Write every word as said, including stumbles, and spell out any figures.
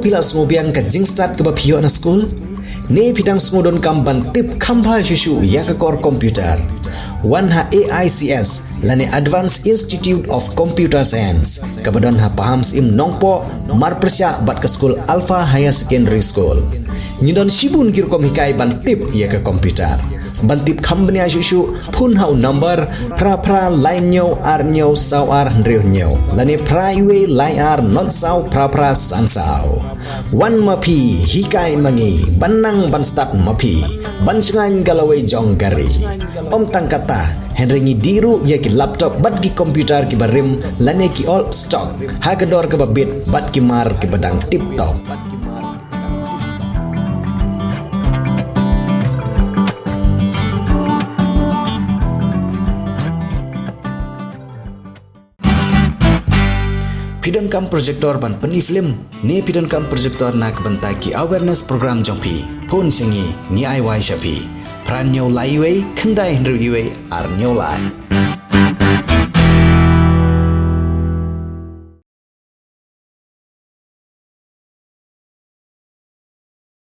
Phi la sngew biang ka jingstad kaba phi ïoh na skul? Ne phi dang sngew donkam ban tip kham bha shuh shuh ïa ka kor computer? Wan ha A I C S lane Advanced Institute of Computer Science, kaba don ha Pahamsyiem Nongpoh, marpyrshah bad ka skul Alpha Higher Secondary School. Ngi don shibun ki rukom hikai ban tip ïa ka computer. Ban tip kham bniah shuh shuh, phone ha u number phra phra lai hynñiew ar hynñiew saw ar hynriew hynñiew lane phra wei lai ar not saw phra phra san saw. Wan ma phi, hikai ma ngi, ban nang ban stad ma phi, ban shngaiñ ka lawei jong ka ri. Ym tang katta, hynrei ngi dih ruh ïa ki laptop bad ki computer kiba rim lane ki old stock ha ka dor kaba bit bad ki mar kiba dang tip top. Phi donkam projector ban pyni film ne phi donkam projector na ka bynta ki awareness program jong phi? Phone sha ngi, ngi ai wai sha phi. Phra hynñiew lai wei khyndai hynriew wei ar hynñiew lai.